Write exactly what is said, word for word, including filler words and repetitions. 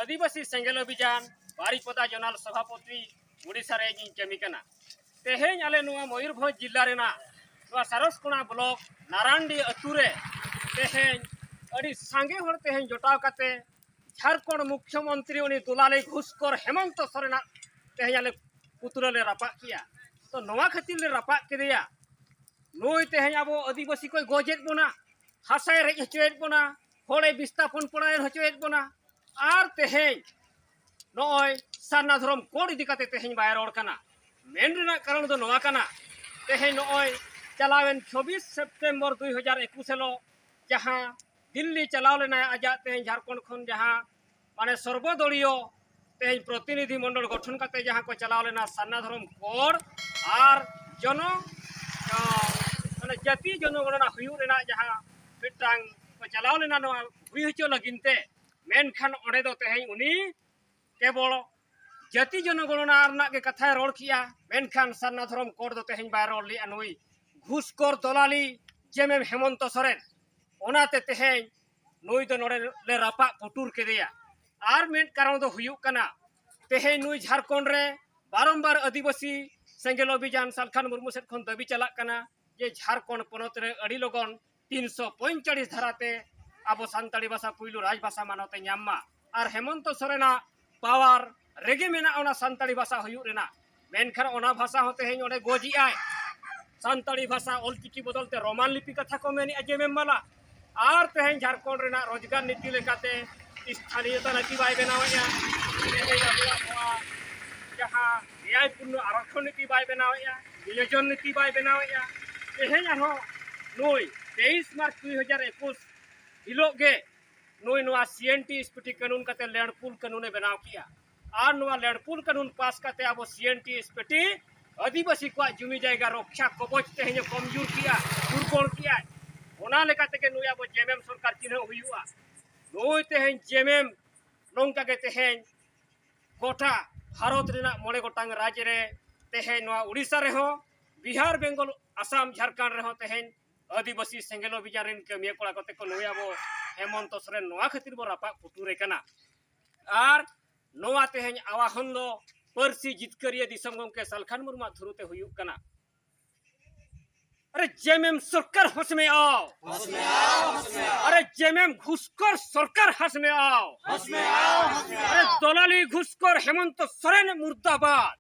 ᱟᱹᱫᱤᱵᱟᱹᱥᱤ ᱥᱮᱸᱜᱮᱞ ᱚᱵᱷᱤᱡᱟᱱ ᱵᱟᱨᱤᱯᱚᱫᱟ ᱡᱚᱱᱟᱞ ᱥᱚᱵᱷᱟᱯᱚᱛᱤ ᱳᱰᱤᱥᱟ ᱨᱮ ᱤᱧᱤᱧ ᱠᱟᱹᱢᱤ ᱠᱟᱱᱟ᱾ ᱛᱮᱦᱮᱧ ᱟᱞᱮ ᱱᱚᱣᱟ ᱢᱚᱭᱩᱨᱵᱷᱚᱸᱡᱽ ᱡᱤᱞᱟ ᱨᱮᱱᱟᱜ ᱱᱚᱣᱟ ᱥᱟᱨᱚᱥᱠᱳᱱᱟ ᱵᱞᱚᱠ ᱱᱟᱨᱟᱱᱰᱤ ᱟᱹᱛᱩ ᱨᱮ ᱛᱮᱦᱮᱧ ᱟᱹᱰᱤ ᱥᱟᱸᱜᱮ ᱦᱚᱲ ᱛᱮᱦᱮᱧ ᱡᱚᱴᱟᱣ ᱠᱟᱛᱮ ᱡᱷᱟᱲᱠᱷᱚᱸᱰ ᱢᱩᱠᱷᱭᱚᱢᱚᱱᱛᱨᱤ ᱩᱱᱤ ᱫᱩᱞᱟᱞᱤ ᱜᱷᱩᱥᱠᱚᱨ ᱦᱮᱢᱚᱱᱛᱚ ᱥᱚᱨᱮᱱᱟᱜ ᱛᱮᱦᱮᱧ ᱟᱞᱮ ᱯᱩᱛᱲᱟᱹ ᱞᱮ ᱨᱟᱯᱟᱜ ᱠᱮᱜᱼᱟ᱾ ᱛᱚ ᱱᱚᱣᱟ ᱠᱷᱟᱹᱛᱤᱨ ᱞᱮ ᱨᱟᱯᱟᱜ ᱠᱮᱫᱮᱭᱟ, ᱱᱩᱭ ᱛᱮᱦᱮᱧ ᱟᱵᱚ ᱟᱹᱫᱤᱵᱟᱹᱥᱤ ᱠᱚᱭ ᱜᱚᱡᱮᱫ ᱵᱚᱱᱟ, ᱦᱟᱥᱟᱭ ᱨᱮᱡ ᱦᱚᱪᱚᱭᱮᱫ ᱵᱚᱱᱟ, ᱦᱚᱲᱮ ᱵᱤᱥᱛᱟᱯᱚᱱ ᱯᱚᱲᱟᱭ ᱦᱚᱪᱚᱭᱮᱫ ᱵᱚᱱᱟ᱾ ᱟᱨ ᱛᱮᱦᱮᱧ ᱱᱚᱜᱼᱚᱭ ᱥᱟᱨᱱᱟ ᱫᱷᱚᱨᱚᱢ ᱠᱳᱰ ᱤᱫᱤ ᱠᱟᱛᱮ ᱛᱮᱦᱮᱧ ᱵᱟᱭ ᱨᱚᱲ ᱠᱟᱱᱟ᱾ ᱢᱮᱱ ᱨᱮᱱᱟᱜ ᱠᱟᱨᱚᱱ ᱫᱚ ᱱᱚᱣᱟ ᱠᱟᱱᱟ, ᱛᱮᱦᱮᱧ ᱱᱚᱜᱼᱚᱭ ᱪᱟᱞᱟᱣᱮᱱ ᱪᱷᱚᱵᱵᱤᱥ ᱥᱮᱯᱴᱮᱢᱵᱚᱨ ᱫᱩᱭ ᱦᱟᱡᱟᱨ ᱮᱠᱩᱥ ᱦᱤᱞᱳᱜ ᱡᱟᱦᱟᱸ ᱫᱤᱞᱞᱤ ᱪᱟᱞᱟᱣ ᱞᱮᱱᱟᱭ, ᱟᱡᱟᱜ ᱛᱮᱦᱮᱧ ᱡᱷᱟᱲᱠᱷᱚᱸᱰ ᱠᱷᱚᱱ ᱡᱟᱦᱟᱸ ᱢᱟᱱᱮ ᱥᱚᱨᱵᱚᱫᱚᱞᱤᱭᱚ ᱛᱮᱦᱮᱧ ᱯᱨᱚᱛᱤᱱᱤᱫᱷᱤ ᱢᱚᱱᱰᱚᱞ ᱜᱚᱴᱷᱚᱱ ᱠᱟᱛᱮ ᱡᱟᱦᱟᱸ ᱠᱚ ᱪᱟᱞᱟᱣ ᱞᱮᱱᱟ ᱥᱟᱨᱱᱟ ᱫᱷᱚᱨᱚᱢ ᱠᱳᱰ ᱟᱨ ᱡᱚᱱᱚ ᱢᱟᱱᱮ ᱡᱟᱹᱛᱤ ᱡᱚᱱᱚᱜᱚᱬᱱᱟ ᱦᱩᱭᱩᱜ ᱨᱮᱱᱟᱜ ᱡᱟᱦᱟᱸ ᱢᱤᱫᱴᱟᱝ ᱠᱚ ᱪᱟᱞᱟᱣ ᱞᱮᱱᱟ ᱱᱚᱣᱟ ᱦᱩᱭ ᱦᱚᱪᱚ ᱞᱟᱹᱜᱤᱫ ᱛᱮ, ᱢᱮᱱᱠᱷᱟᱱ ᱚᱸᱰᱮ ᱫᱚ ᱛᱮᱦᱮᱧ ᱩᱱᱤ ᱠᱮᱵᱚᱞ ᱡᱟᱹᱛᱤ ᱡᱚᱱᱚᱜᱚᱬᱱᱟ ᱨᱮᱱᱟᱜ ᱜᱮ ᱠᱟᱛᱷᱟᱭ ᱨᱚᱲ ᱠᱮᱜᱼᱟ, ᱢᱮᱱᱠᱷᱟᱱ ᱥᱟᱨᱱᱟ ᱫᱷᱚᱨᱚᱢ ᱠᱳᱰ ᱫᱚ ᱛᱮᱦᱮᱧ ᱵᱟᱭ ᱨᱚᱲ ᱞᱮᱜᱼᱟ᱾ ᱱᱩᱭ ᱜᱷᱩᱥᱠᱚᱨ ᱫᱚᱞᱟᱞᱤ ᱡᱮᱢᱮᱢ ᱦᱮᱢᱚᱱᱛᱚ ᱥᱚᱨᱮᱱ, ᱚᱱᱟᱛᱮ ᱛᱮᱦᱮᱧ ᱱᱩᱭ ᱫᱚ ᱱᱚᱰᱮ ᱞᱮ ᱨᱟᱯᱟᱜ ᱯᱩᱴᱩᱨ ᱠᱮᱫᱮᱭᱟ᱾ ᱟᱨ ᱢᱤᱫ ᱠᱟᱨᱚᱱ ᱫᱚ ᱦᱩᱭᱩᱜ ᱠᱟᱱᱟ, ᱛᱮᱦᱮᱧ ᱱᱩᱭ ᱡᱷᱟᱲᱠᱷᱚᱸᱰ ᱨᱮ ᱵᱟᱨᱚᱢᱵᱟᱨ ᱟᱹᱫᱤᱵᱟᱹᱥᱤ ᱥᱮᱸᱜᱮᱞ ᱚᱵᱷᱤᱡᱟᱱ ᱥᱟᱞᱠᱷᱟᱱ ᱢᱩᱨᱢᱩ ᱥᱮᱫ ᱠᱷᱚᱱ ᱫᱟᱹᱵᱤ ᱪᱟᱞᱟᱜ ᱠᱟᱱᱟ ᱡᱮ ᱡᱷᱟᱲᱠᱷᱚᱸᱰ ᱯᱚᱱᱚᱛ ᱨᱮ ᱟᱹᱰᱤ ᱞᱚᱜᱚᱱ ᱛᱤᱱᱥᱚ ᱯᱚᱸᱭᱛᱟᱞᱤᱥ ᱫᱷᱟᱨᱟᱛᱮ ᱟᱵᱚ ᱥᱟᱱᱛᱟᱲᱤ ᱵᱷᱟᱥᱟ ᱯᱩᱭᱞᱩ ᱨᱟᱡᱽ ᱵᱷᱟᱥᱟ ᱢᱟᱱᱚᱛ ᱮ ᱧᱟᱢ ᱢᱟ᱾ ᱟᱨ ᱦᱮᱢᱚᱱᱛᱚ ᱥᱚᱨᱮᱱᱟᱜ ᱯᱟᱣᱟᱨ ᱨᱮᱜᱮ ᱢᱮᱱᱟᱜᱼᱟ ᱚᱱᱟ ᱥᱟᱱᱛᱟᱲᱤ ᱵᱷᱟᱥᱟ ᱦᱩᱭᱩᱜ ᱨᱮᱱᱟᱜ, ᱢᱮᱱᱠᱷᱟᱱ ᱚᱱᱟ ᱵᱷᱟᱥᱟ ᱦᱚᱸ ᱛᱮᱦᱮᱧ ᱚᱸᱰᱮ ᱜᱚᱡᱮᱜᱼᱟᱭ᱾ ᱥᱟᱱᱛᱟᱲᱤ ᱵᱷᱟᱥᱟ ᱚᱞᱪᱤᱠᱤ ᱵᱚᱫᱚᱞ ᱛᱮ ᱨᱳᱢᱟᱱ ᱞᱤᱯᱤ ᱠᱟᱛᱷᱟ ᱠᱚ ᱢᱮᱱᱮᱜᱼᱟ ᱡᱮᱢᱮᱢ ᱢᱟᱞᱟ, ᱟᱨ ᱛᱮᱦᱮᱧ ᱡᱷᱟᱲᱠᱷᱚᱸᱰ ᱨᱮᱱᱟᱜ ᱨᱳᱡᱽᱜᱟᱨ ᱱᱤᱛᱤ ᱞᱮᱠᱟᱛᱮ ᱥᱛᱷᱟᱱᱤᱭᱚᱛᱟ ᱱᱤᱛᱤ ᱵᱟᱭ ᱵᱮᱱᱟᱣᱮᱜᱼᱟ᱾ ᱛᱮᱦᱮᱧ ᱟᱵᱚᱣᱟᱜ ᱱᱚᱣᱟ ᱡᱟᱦᱟᱸ ᱱᱮᱭᱟᱭ ᱯᱩᱨᱱᱚ ᱟᱨᱚᱠᱠᱷᱚᱱ ᱱᱤᱛᱤ ᱵᱟᱭ ᱵᱮᱱᱟᱣᱮᱜᱼᱟ, ᱱᱤᱭᱳᱡᱚᱱ ᱱᱤᱛᱤ ᱵᱟᱭ ᱵᱮᱱᱟᱣᱮᱜᱼᱟ᱾ ᱛᱮᱦᱮᱧ ᱟᱨᱦᱚᱸ ᱱᱩᱭ ᱛᱮᱭᱤᱥ ᱢᱟᱨᱪ ᱫᱩᱭ ᱦᱟᱡᱟᱨ ᱮᱠᱩᱥ ᱦᱤᱞᱳᱜ ᱜᱮ ᱱᱩᱭ ᱱᱚᱣᱟ ᱥᱤ N T S P T ᱠᱟᱹᱱᱩᱱ ᱠᱟᱛᱮ ᱞᱮᱸᱰᱯᱩᱞ ᱠᱟᱹᱱᱩᱱᱮ ᱵᱮᱱᱟᱣ ᱠᱮᱜᱼᱟ᱾ ᱟᱨ ᱱᱚᱣᱟ ᱞᱮᱸᱰᱯᱩᱞ ᱠᱟᱹᱱᱩᱱ ᱯᱟᱥ ᱠᱟᱛᱮ ᱟᱵᱚ C N T S P T ᱟᱹᱫᱤᱵᱟᱹᱥᱤ ᱠᱚᱣᱟᱜ ᱡᱩᱢᱤ ᱡᱟᱭᱜᱟ ᱨᱚᱠᱷᱟ ᱠᱚᱵᱚᱡ ᱛᱮᱦᱮᱧ ᱮ ᱠᱚᱢᱡᱳᱨ ᱠᱮᱜᱼᱟ, ᱫᱩᱨᱵᱚᱞ ᱠᱮᱜᱼᱟᱭ᱾ ᱚᱱᱟ ᱞᱮᱠᱟ ᱛᱮᱜᱮ ᱱᱩᱭ ᱟᱵᱚ ᱡᱮᱢᱮᱢ ᱥᱚᱨᱠᱟᱨ ᱪᱤᱱᱦᱟᱹᱣ ᱦᱩᱭᱩᱜᱼᱟ᱾ ᱱᱩᱭ ᱛᱮᱦᱮᱧ ᱡᱮᱢᱮᱢ ᱱᱚᱝᱠᱟ ᱜᱮ ᱛᱮᱦᱮᱧ ᱜᱚᱴᱟ ᱵᱷᱟᱨᱚᱛ ᱨᱮᱱᱟᱜ ᱢᱚᱬᱮ ᱜᱚᱴᱟᱝ ᱨᱟᱡᱽ ᱨᱮ ᱛᱮᱦᱮᱧ ᱱᱚᱣᱟ ᱩᱲᱤᱥᱥᱟ ᱨᱮᱦᱚᱸ, ᱵᱤᱦᱟᱨ, ᱵᱮᱝᱜᱚᱞ, ᱟᱥᱟᱢ, ᱡᱷᱟᱲᱠᱷᱚᱸᱰ ᱨᱮᱦᱚᱸ ᱛᱮᱦᱮᱧ ᱟᱹᱫᱤᱵᱟᱹᱥᱤ ᱥᱮᱸᱜᱮᱞ ᱚᱵᱷᱤᱡᱟᱱ ᱨᱮᱱ ᱠᱟᱹᱢᱤᱭᱟᱹ ᱠᱚᱲᱟ ᱠᱚᱛᱮ ᱠᱚ ᱱᱩᱭ ᱟᱵᱚ ᱦᱮᱢᱚᱱᱛᱚ ᱥᱚᱨᱮᱱ ᱱᱚᱣᱟ ᱠᱷᱟᱹᱛᱤᱨ ᱵᱚ ᱨᱟᱯᱟᱜ ᱯᱩᱴᱩᱨᱮ ᱠᱟᱱᱟ᱾ ᱟᱨ ᱱᱚᱣᱟ ᱛᱮᱦᱮᱧ ᱟᱣᱟᱦᱚᱱ ᱫᱚ ᱯᱟᱹᱨᱥᱤ ᱡᱤᱛᱠᱟᱹᱨᱤᱭᱟᱹ ᱫᱤᱥᱚᱢ ᱜᱚᱢᱠᱮ ᱥᱟᱞᱠᱷᱟᱱ ᱢᱩᱨᱢᱩᱣᱟᱜ ᱛᱷᱨᱩ ᱛᱮ ᱦᱩᱭᱩᱜ ᱠᱟᱱᱟ᱾ अरे जेएमएम सरकार होश में आओ। होश में आओ, होश में आओ। अरे जेएमएम घुसखोर सरकार होश में आओ। होश में आओ, होश में आओ। अरे दलाली घुसखोर हेमंत सोरेन मुर्दाबाद।